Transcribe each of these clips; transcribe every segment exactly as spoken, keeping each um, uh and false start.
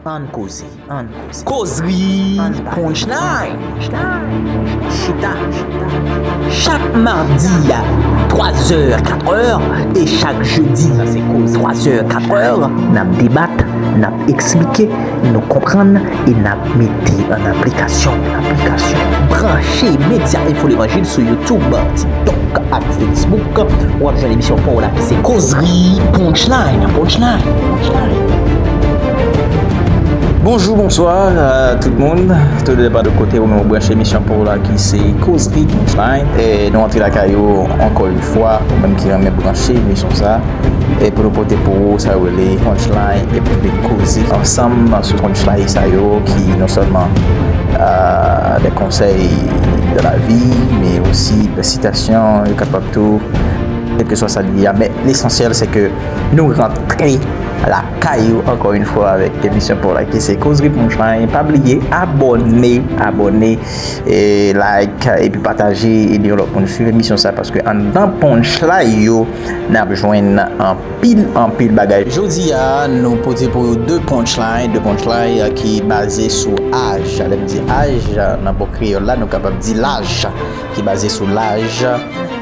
Ann koze, ann koze. Kozri Punchline. Chita. Chak madi a twa zè, kat è, e chak jedi twa zè, kat è, n ap debat, n ap eksplike, nou konprann e n ap mete an aplikasyon. Aplikasyon. Branche Medya Enfo Levanjil sou YouTube, TikTok ak Facebook. W ap jwenn emisyon pa w la ki se Kozri Punchline. Punchline. Punchline. Bonjou, bonswa, euh, tout moun. Tou depann de kote ou menm ou branche emisyon pa w la ki se Kozri Punchline. E nou antre lakay ou ankò yon fwa, ou menm ki renmen branche emisyon sa. E pou nou pote pou ou sa yo rele punchline, epi nou vin koze ansanm sou punchline sa yo ki non sèlman, euh, de konsèy de la vi, men osi de sitasyon, yo kapab tou, kèlkeswa sa li ye a. Men lesansyèl, se ke nou rantre lakay ou ankò yon fwa avèk emisyon pa w la ki se Kozri Punchline. Pa bliye abòne, abòne, e like, epi pataje, ede yon lòt moun swiv emisyon sa, paske anndan punchline yo, n ap jwenn anpil, anpil bagay. Jodi a, nou pote pou ou de punchline, de punchline ki baze sou aj. Lè m di aj, nan bon kreyòl la, nou kapab di laj, ki baze sou laj.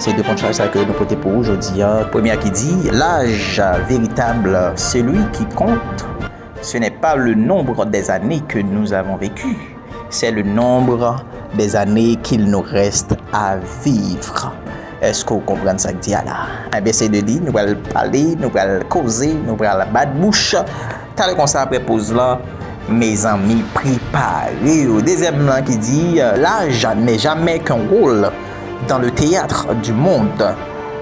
Se de punchline sa ke nou pote pou ou jodi a. Premye a ki di, l'âge véritable, celui qui compte, ce n'est pas le nombre des années que nous avons vécues, c'est le nombre des années qu'il nous reste à vivre. Èske w konprann sa k di a la? Ebyen, se de li nou pral pale, nou pral koze, nou pral bat bouch. Talè konsa, apre poz lan, mezanmi, prepare w. Dezyèm lan ki di, euh, l'âge n'est jamais qu'un rôle dans le théâtre du monde.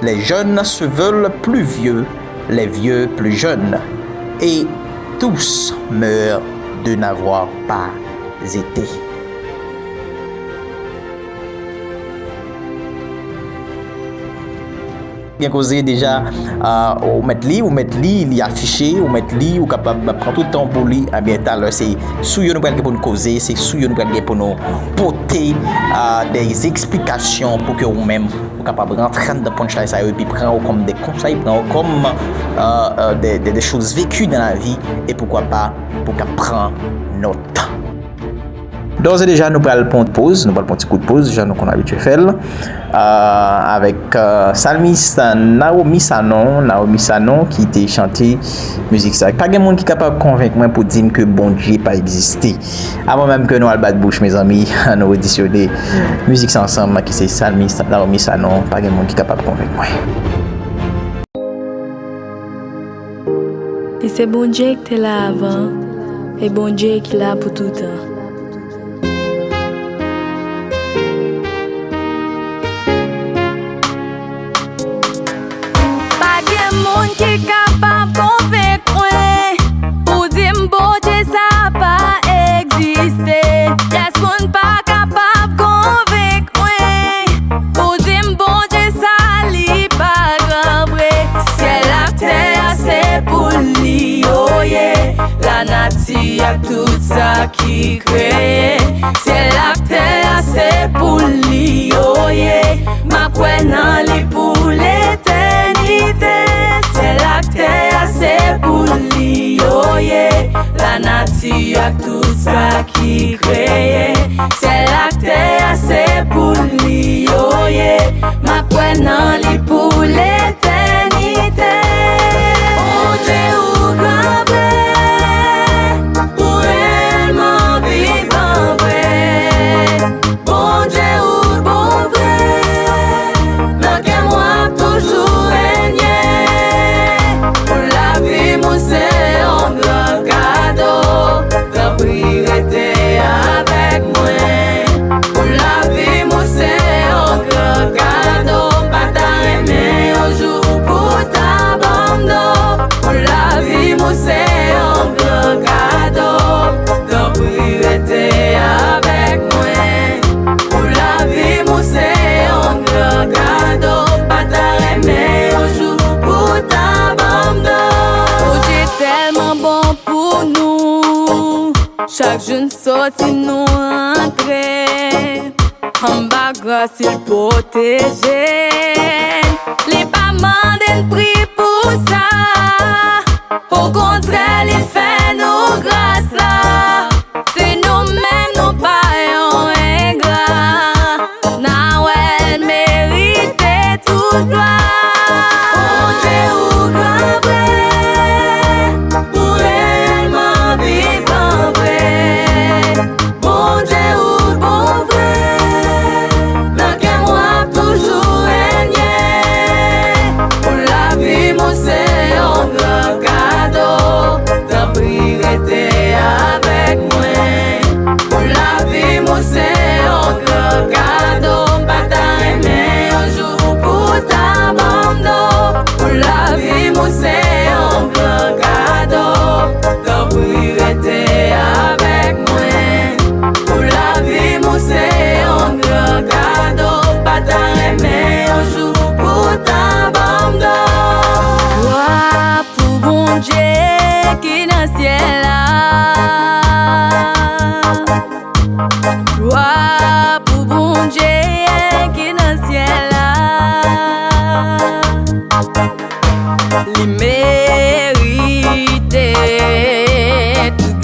Les jeunes se veulent plus vieux, les vieux plus jeunes. Et tous meurent de n'avoir pas été. Gen koze deja, ah, ou mèt li, ou mèt li, li afiche, ou mèt li, ou kapab pran tout tan pou li. Ebyen, talè, se sou yo nou pral gen pou nou koze, se sou yo nou pral gen pou nou pote, ah, des explications pou ke ou menm, ou kapab rantre anndan punchline sa yo, epi pran yo kòm de konsèy, pran yo kòm, euh, euh, des, des, des choses vécues dans la vie, et pourquoi pas, pou ka pran nòt. Dòz e deja, nou pral pran poz, nou pral pran ti kout poz, jan nou konn abitye fè l, euh, avèk, euh, salmis Naomi Sanon, Naomi Sanon ki te chante mizik sa. Pa gen moun ki kapab konvenk mwen pou di m ke Bondye pa egziste. Avan menm ke nou al bat bouch, mezanmi, ann nou odisyone mizik sa ansanm, ki se salmis Naomi Sanon, pa gen moun ki kapab konvenk mwen. Li se Bondye ki te la avan, e Bondye ki la pou toutan. Pa gen moun ki kapab konvenk mwen pou di m Bondye sa pa egziste. Pyès moun pa kapab konvenk mwen pou di m Bondye sa li pa gran vre. Syèl ak tè a se pou li yo ye. Lanati ak tout sa ki kreye. Syèl ak tè a se pou li yo ye. M a kwè nan li pou letènite. Syèl ak tè a se pou li yo ye. Lanati ak tout sa ki kreye. Syèl ak tè a se pou li yo ye. M a kwè nan li pou letènite. Bondye ou gran vre, ou reyèlman vivan vre. Bondye ou bon vre, nan kè m w ap toujou renye. Pou lavi m ou se yon gran kado, tanpri rete avèk mwen. Pou lavi m ou se yon gran kado, m pa ta renmen yon jou pou ta ban m do. Pou lavi m ou se yon gran kado, tanpri rete avèk mwen. Pou lavi m ou se yon gran kado, m pa ta renmen yon jou pou ta ban m do. Bondye tèlman bon pou nou, chak jou n soti nou rantre. Anba gras li pwoteje n. Li pa mande n pri pou sa. Okontrè, li fè nou gras la.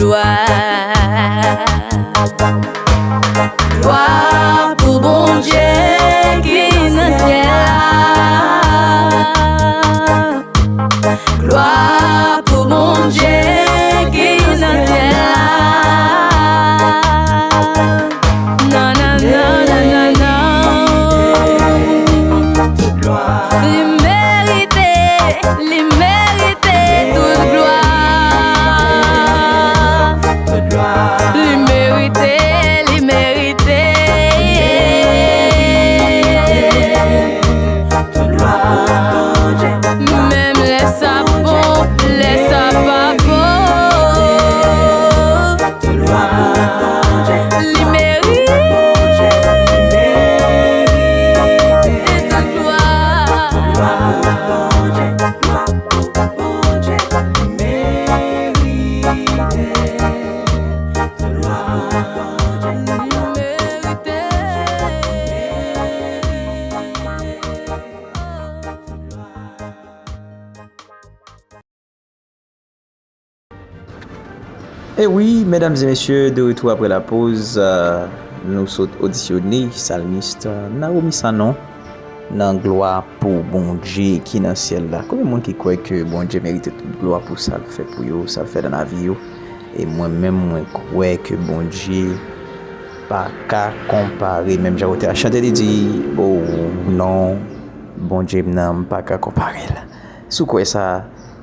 Glwa, glwa pou Bondye ki nan syèl la. Glwa pou Bondye ki nan syèl la. Nan, nan, nan, nan, nan, nan. Li merite, li merite tout glwa. Li merite, li merite. Menm lè sa bon, lè sa pa bon. Li merite tout glwa. E wi, medam e mesye, de retour apre la poz, euh, nou sot odisyone salmis, euh, Naomi Sanon nan Glwa pou Bondye ki nan syèl la. Konbyen moun ki kwè ke Bondye merite tout glwa pou sa l fè pou yo, sa l fè nan lavi yo? E mwen menm, mwen kwè ke Bondye pa ka konpare. Menm jan w te a chante, li di, oh non, Bondye m nan, m pa ka konpare l. Si w kwè sa,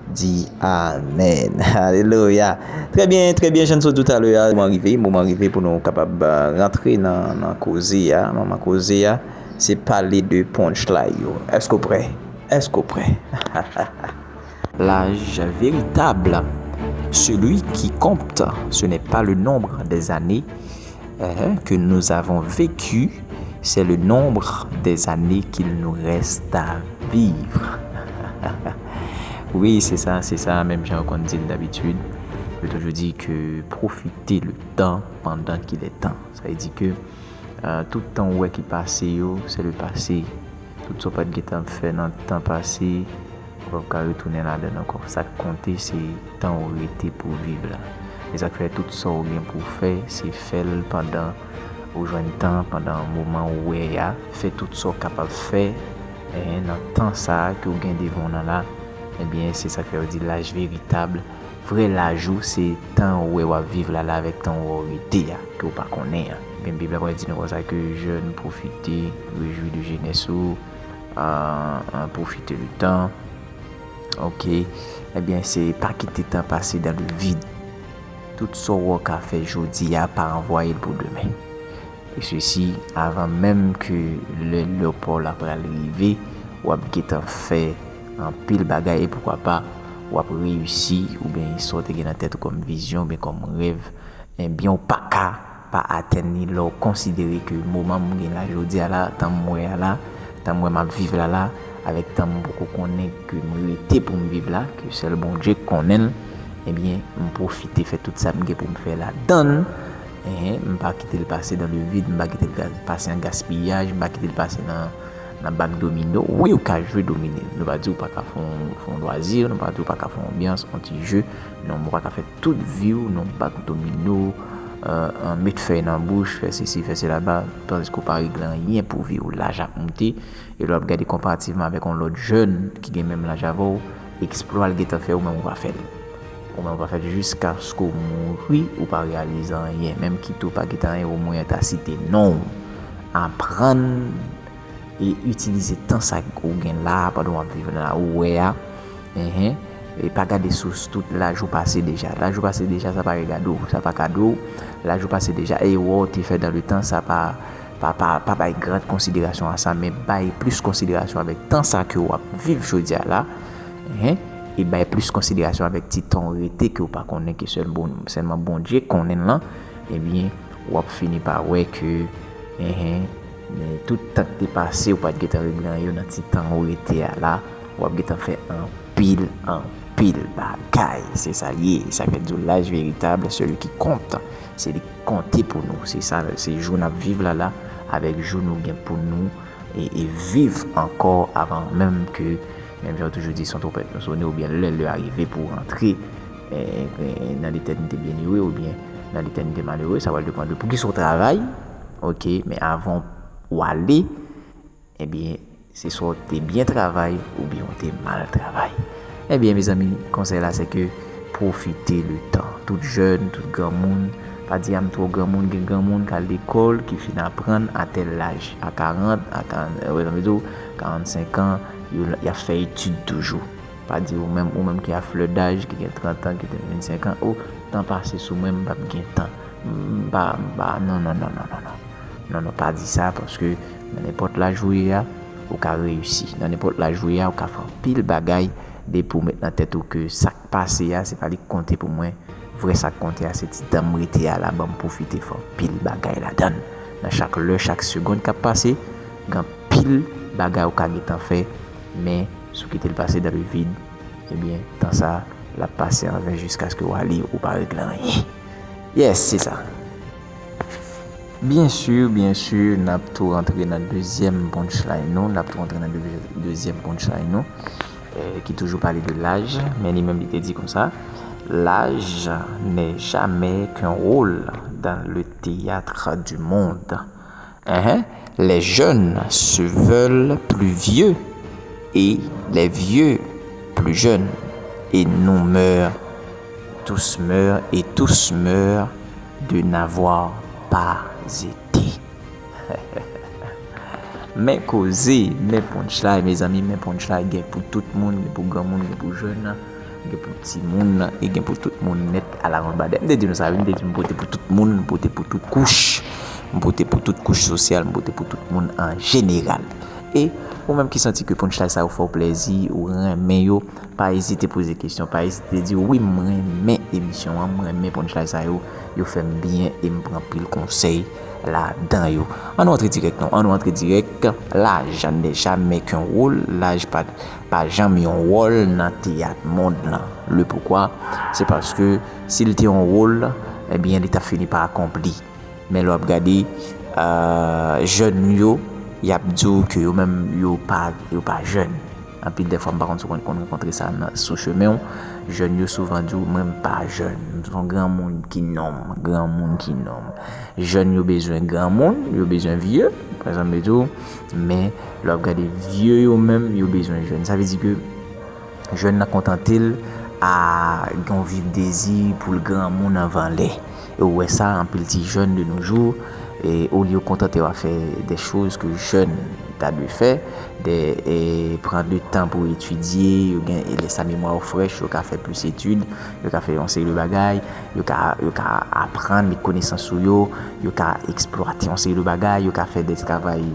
di amèn. Alelouya. Trè byen, trè byen, jan n sot di w talè a, moman rive, moman rive pou nou kapab, euh, rantre nan, nan koze a. Moman koze a, se pale de punchline yo. Èske w prè? Èske w prè? L'âge véritable, celui qui compte, ce n'est pas le nombre des années, euh, que nous avons vécues, c'est le nombre des années qu'il nous reste à vivre. Wi, se sa, se sa, menm jan yo konn di l dabitid. Yo toujou di ke profite le temps pendant qu'il est temps. Sa vle di ke, euh, tout tan ou wè ki pase yo, se le passé. Tout sa w pa t gentan fè nan tan pase, ou p ap ka retounen ladan l ankò. Sa k konte, se tan ou rete pou w viv la. E sa k fè tout sa w gen pou w fè, se fè l pandan ou jwenn tan, pandan moman ou wè a. Fè tout sa w kapab fè, eh, nan tan sa a ke w gen devan w nan la. Ebyen, se sa k fè yo di l'âge véritable. Vrè laj ou, se tan ou wè w ap viv la la avèk tan ou wè w rete a, ke w pa konnen an. Ebyen, Bib la pral di nou konsa ke jèn, pwofite, rejwi de jenès ou, euh, euh, profite le temps. Ok. Ebyen, se pa kite tan pase dans le vide. Tout sa w ka fè jodi a, pa anvwaye l pou demen. E sesi, avan menm ke lè, lè pa w la pral rive, w ap gentan fè anpil bagay e poukwa pa, w ap reyisi, oubyen sa w te gen nan tèt ou kòm vizyon, oubyen kòm rèv, ebyen, w pa ka pa atenn li lè w konsidere ke moman m gen la jodi a la, tan m wè a la, tan m wè m ap viv la la, avèk tan m poko konnen ke m rete pou m viv la, ke sèl Bondye k konnen l, ebyen, m pwofite fè tout sa m gen pou m fè ladan l. Enhen, m pa kite l pase dans le vide, m pa kite l ga-, pase an gaspiyaj, m pa kite l pase nan, nan bak domino. Wi, ou ka jwe domino. Nou pa di ou pa ka fè yon, fè yon lwazi, nou pa di ou pa ka fè yon anbyans, yon ti je. Non, ou pa ka fè tout vi w nan bak domino, euh, euh, met fèy nan bouch, fè sesi, fè sela, tandiske ou pa regle anyen pou vi w. Laj ap monte, e lè w ap gade konparativman avèk yon lòt jèn ki gen menm laj avè w, eksplwa l gentan fè, ou menm ou pa fè l. Ou menm ou pa fè l jiskaske w mouri, ou pa reyalize anyen. Menm kite w pa gentan anyen, omwen yo ta site non w. Aprann e itilize tan sa ou gen la a pandan w ap viv la, ou wè a. Enhen. E pa gade sou tout laj ou pase deja. Laj ou pase deja, sa pa regade w, sa pa gade w. Laj ou pase deja, e erè w te fè dans le temps, sa pa, pa, pa, pa bay gran konsiderasyon a sa, men bay plis konsiderasyon avèk tan sa ke w ap viv jodi a la. Enhen. E bay plis konsiderasyon avèk ti tan w rete ke w pa konnen ke sèl bon, sèlman Bondye konnen l lan. Ebyen, w ap fini pa wè ke, enhen, men tout tan k te pase, ou pa t gentan regle anyen nan ti tan ou rete a la, w ap gentan fè anpil, anpil bagay. Se sa l ye. Sa k fè di w l'âge véritable, celui qui compte. Se li k konte pou nou. Se sa, se jou n ap viv la la, avèk jou nou gen pou nou e, e viv ankò avan menm ke, menm jan yo toujou di, son twonpèt nou sone, oubyen lè lè a rive pou w rantre, eh, eh, nan letènite byennere oubyen nan letènite malere, sa pral depann de poukisa w travay, oke, men avan w ale, ebyen, se swa w te byen travay oubyen w te mal travay. Ebyen, mezanmi, konsèy la, se ke pwofite le tan. Tout jèn, tout granmoun, pa di a m twò granmoun, gen granmoun k al lekòl, ki fin aprann a tèl laj, a karant, a karant, wè sa m vle di w, karannsenk an, yo, y ap fè etid toujou. Pa di ou menm, ou menm ki a flè daj, ki gen trant an, ki gen vennsenk an, o, tan pase sou mwen, m p ap gen tan. M pa, m pa, non, non, non, non, non, non. Non, non, pa di sa, paske nan nenpòt laj ou ye a, ou ka reyisi. Nan nenpòt laj ou ye a, ou ka fè anpil bagay, depi w met nan tèt ou ke sa k pase a, se pa li k konte pou mwen. Vrè sa k konte a, se ti tan m rete a la, ban m pwofite fè anpil bagay ladan l. Nan chak lè, chak segond k ap pase, gen anpil bagay ou ka gentan fè, men si w kite l pase dans le vide, ebyen, tan sa a, l ap pase an ven jiskaske w ale, ou pa regle anyen. Yes, se sa. Byen si, byen si, n ap tou rantre nan dezyèm punchline nou, n ap tou rantre nan de-, dezyèm punchline nou, eh, ki toujou pale de laj, men li menm li te di konsa, l'âge n'est jamais qu'un rôle dans le théâtre du monde. Hein? Les jeunes se veulent plus vieux et les vieux plus jeunes. Et nous meurent, tous meurent et tous meurent de n'avoir pas été. Men koze, men punchline, mezanmi, men punchline, gen pou tout moun, gen pou granmoun, gen pou jèn, gen pou timoun, e gen pou tout moun nèt à la ronde. M te di nou sa, wi, m te di m pote pou tout moun, m pote pou tout kouch, m pote pou tout kouch sosyal, m pote pou tout moun an jeneral. E ou menm ki santi ke punchline sa yo fè w plèzi, ou renmen yo, pa ezite poze kesyon, pa ezite di, "Wi, m renmen emisyon an, m renmen punchline sa yo, yo fè m byen e m pran pil konsèy ladan yo." Ann nou antre dirèk, non, ann nou antre dirèk. L'âge n'est jamais qu'un rôle, laj pa, pa janm yon wòl nan teyat mond lan. Le poukwa? Se paske si l te yon wòl, ebyen, li t ap fini pa akonpli. Men lè w ap gade, euh, jèn yo, y ap di w ke yo menm, yo pa, yo pa jèn. Anpil dè fwa, m pa konn si w konn, konn rankontre sa nan, sou chemen w. Jèn yo souvan di w, "Mwen, m pa jèn. M se yon granmoun ki nonm, granmoun ki nonm." Jèn yo bezwen granmoun, yo bezwen vye, pa egzanp, m di w, men lè w ap gade vye yo menm, yo bezwen jèn. Sa vle di ke jèn nan kontante l a gen yon viv dezi pou l granmoun anvan lè. E ou wè sa, anpil ti jèn de nos jours, e olye yo kontante yo a fè des choses que jeunes ta dwe fè, de, e, pran de tan pou etidye, yo gen, e lè sa memwa yo frèch, yo ka fè plis etid, yo ka fè yon seri de bagay, yo ka, yo ka aprann, met konesans sou yo, yo ka eksplwate yon seri de bagay, yo ka fè de travay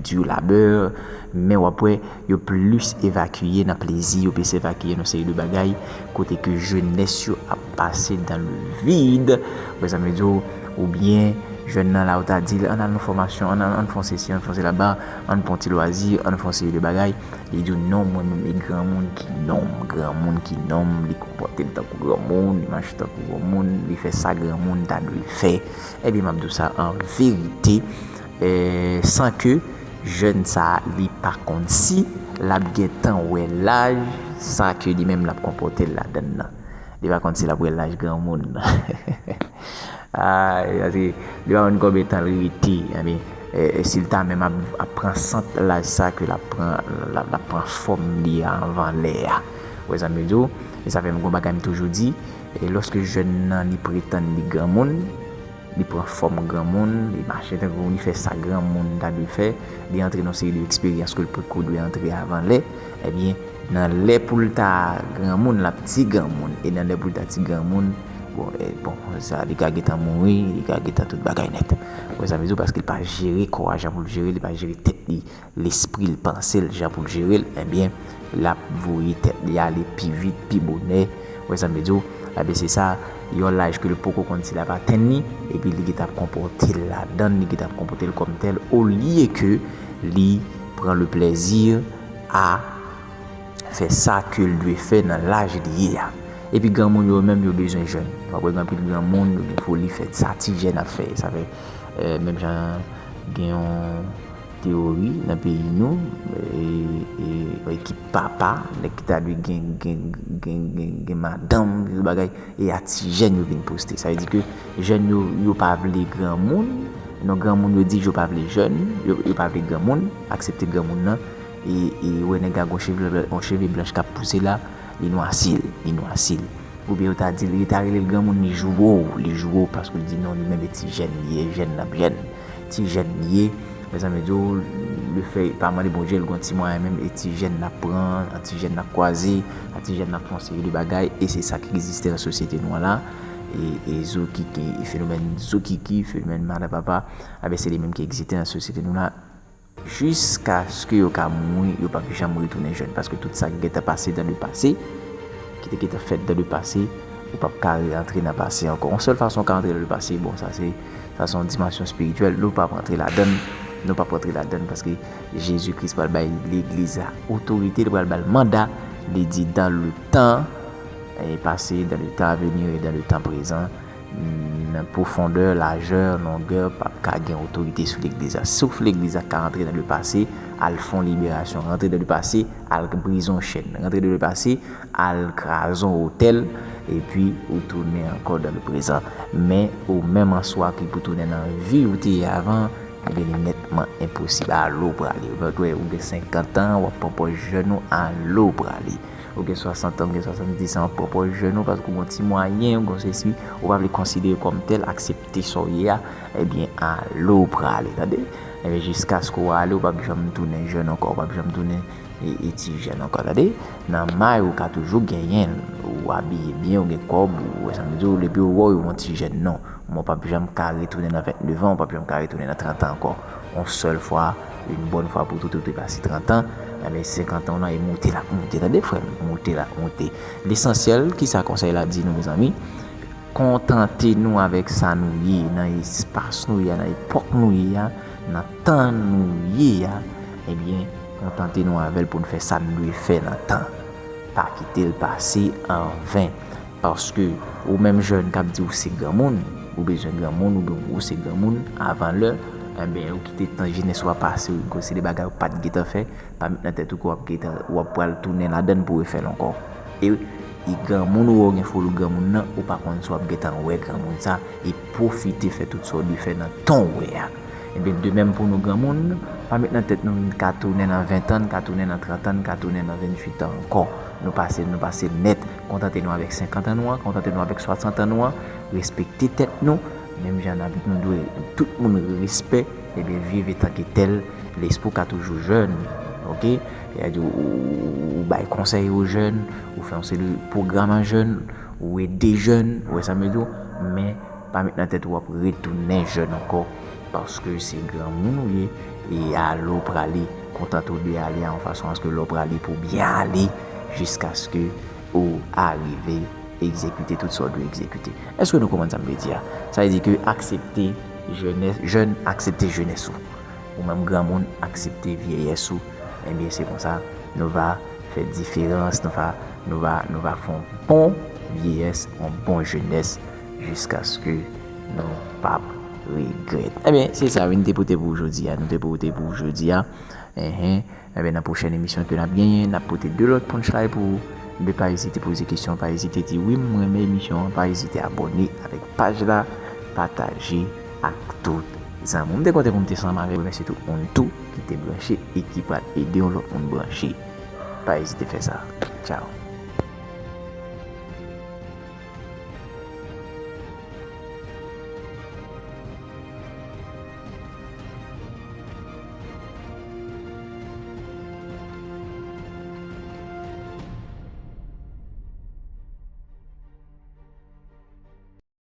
di labè, men w ap wè, yo plis evakiye nan plezi, yo plis evakiye nan seri de bagay, kote ke jenès yo ap pase dans le vide, wè sa m vle di w, oubyen jèn nan la, ou ta di l, "Ann al nan fòmasyon, ann, ann, ann fè yon sesi, ann fè yon sela, ann pran ti lwazi, ann fè yon seri de bagay." Li di w, "Non, mwen menm, e granmoun ki nonm, granmoun ki nonm, li konpòte l tankou granmoun, li mache tankou granmoun, li fè sa granmoun ta dwe fè." Ebyen, m ap di w sa an verite, eh, san ke jèn sa a, li pa konn si l ap gentan wè laj sa ke li menm l ap konpòte l ladan l nan. Li pa konn si l ap wè laj granmoun. Ay, paske li pa konn konbyen tan l rete, ebyen, e, e si l ta menm ap, ap pran sant laj sa ke l ap pran, l ap, l ap pran fòm li a anvan lè a. Ou wè sa m vle di w? E sa fè m gon bagay m toujou di, e lòske jèn nan li pretann li granmoun, li pran fòm granmoun, li mache tankou, li fè sa granmoun ta dwe fè, li antre nan seri de eksperyans ke l potko dwe antre avan lè, ebyen, nan lè pou l ta granmoun, l ap ti granmoun, e nan lè pou l ta ti granmoun, bon, e, bon, sa, li ka gentan mouri, li ka gentan tout bagay nèt. Wè sa m vle di w, paske l pa jere kò a jan pou l jere, li pa jere tèt li, lespri l, panse l, jan pou l jere l, ebyen, l ap voye tèt li ale pi vit, pi bonè. Wè sa m vle di w? Ebyen, se sa, yon laj ke l poko konn si l ap atenn li, epi li gentan ap konpòte l ladan l, li gentan ap konpòte l kòm tèl, olye ke li pran le plaisir à fè sa ke l dwe fè nan laj li ye a. Epi granmoun yo menm, yo bezwen jèn. W ap wè gen anpil granmoun, yo gen foli fè sa ti jèn ap fè. Sa fè, eh, menm jan gen yon teyori nan peyi nou, e, e, ekip papa, nèg ki ta dwe gen, gen, gen, gen, gen madanm, gen bagay, e a ti jèn yo vin poste. Sa vle di ke jèn yo, yo pa vle granmoun, non, granmoun yo di yo pa vle jèn, yo, yo pa vle granmoun, aksepte granmoun nan, e, e wè nèg la gon cheve, yon cheve blanch k ap pouse la, li nwasi l, li nwasi l. Oubyen yo ta di l, yo ta rele l granmoun, li joure w, li joure w paske l di non, li menm e ti jèn li ye, jèn n ap jèn. Ti jèn li ye, mezanmi di w, le fè pa mande Bondye, l gon ti mwayen menm, e ti jèn n ap pran, an ti jèn n ap kwaze, an ti jèn n ap fè yon seri de bagay, e se sa ki egziste nan sosyete nou an la. E, e zokiki, e fenomèn zokiki, fenomèn madan papa, a ben se li menm ki egziste nan sosyete nou la. Jiskaske yo ka mouri, yo p ap janm retounen jèn, paske tout sa ki gentan pase dans le passé, ki te gentan fèt dans le passé, ou p ap ka re-antre nan pase ankò. Yon sèl fason w ka antre dans le passé, bon, sa se, sa se yon dimansyon espirityèl, nou p ap antre ladan l, nou p ap antre ladan l, paske Jezi Kris pral bay legliz la otorite, li pral ba l manda, li di dans le temps, eh, passé, dans le temps à venir et dans le temps présent, nan pwofondè, lajè, longè, p ap ka gen otorite sou legliz la. Sof legliz la ka rantre nan le pase, al fè yon liberasyon, rantre nan le pase, al brize yon chèn, rantre nan le pase, al kraze yon otèl, epi ou tounen ankò dans le présent. Men ou menm an swa ki pou tounen nan vi ou te ye avan, ebyen li nètman enposib. Alo prale. Ou mèt wè ou gen senkant an, w ap pran pòz jèn ou, alo prale. Ou gen swasant an, ou gen swasanndis an, w ap pran pòz jèn ou, paske ou gen ti mwayen, ou gen sesi, ou pa vle konsidere kòm tèl, aksepte sa w ye a, ebyen, alo prale, tande? Ebyen, jiskaske w ale, ou p ap janm tounen jèn ankò, ou p ap janm tounen e, e ti jèn ankò, tande? Nan may, ou ka toujou genyen l, ou abiye byen, ou gen kòb, ou wè sa m di w, epi ou wè w yon ti jèn, non. Men w p ap janm ka retounen nan vennèf an, w p ap janm ka retounen nan trant an ankò. Yon sèl fwa, yon bòn fwa pou tout, ou te pase trant an, ebyen, senkant an w nan, e moute l ap moute, tande, frè m? Moute l ap moute. Lesansyèl, kisa konsèy la di nou, mezanmi? Kontante nou avèk sa nou ye, nan espas nou ye a, nan epòk nou ye a, nan tan nou ye a, ebyen, kontante nou avè l pou n fè sa n dwe fè nan tan. Pa kite l pase an ven. Paske ou menm jèn k ap di w se granmoun, ou bezwen granmoun, oubyen ou se granmoun avan lè, ebyen, ou kite tan jenès ou a pase, ou se de bagay ou pa t gentan fè, pa met nan tèt ou ke w ap gentan, w ap pral tounen ladan l pou refè l ankò. E, e granmoun ou wè w gen foli granmoun nan, ou pa konn si w ap gentan wè granmoun sa, e pwofite fè tout sa w dwe fè nan tan w wè a. Ebyen, de menm pou nou granmoun, pa met nan tèt nou n ka tounen nan ven an, n ka tounen nan trant an, n ka tounen nan venntuit an ankò. Nou pase, nou pase nèt. Kontante nou avèk senkant an nou an, kontante nou avèk swasant an nou an, respekte tèt nou, menm jan n ap, nou dwe tout moun respè, ebyen, viv etan ke tèl, lespri w ka toujou jèn, oke? Sètadi, ou, ou, ou, ou bay konsèy o jèn, ou fè yon seri de pwogram a jèn, ou ede jèn, ou wè sa m vle di w, men pa met nan tèt ou w ap retounen jèn ankò, paske se granmoun ou ye, e ale w prale, kontante w de ale a yon fason aske lè w prale pou w byen ale, jiskaske ou arive egzekite tout sa w dwe egzekite. Èske nou konprann sa m vle di a? Sa vle di ke aksepte jenès, jèn, aksepte jenès ou. Ou menm granmoun, aksepte vyeyès ou. Ebyen, se konsa, nou va fè diferans, nou va, nou va, nou va fè yon bon vyeyès, yon bon jenès, jiskaske nou p ap regrèt. Ebyen, se sa, wi, nou te pote pou ou jodi a, nou te pote pou ou jodi a. Enhen. Ebyen, nan pwochèn emisyon ke n ap genyen, n ap pote de lòt punchline pou ou. Men pa ezite poze kesyon, pa ezite di, "Wi, m renmen emisyon an." Pa ezite abòne avèk paj la, pataje ak tout zanmi w. M te kontan pou m te ansanm avè w. Remèsye tout moun tou ki te branche e ki pral ede yon lòt moun branche. Pa ezite fè sa. Tchao.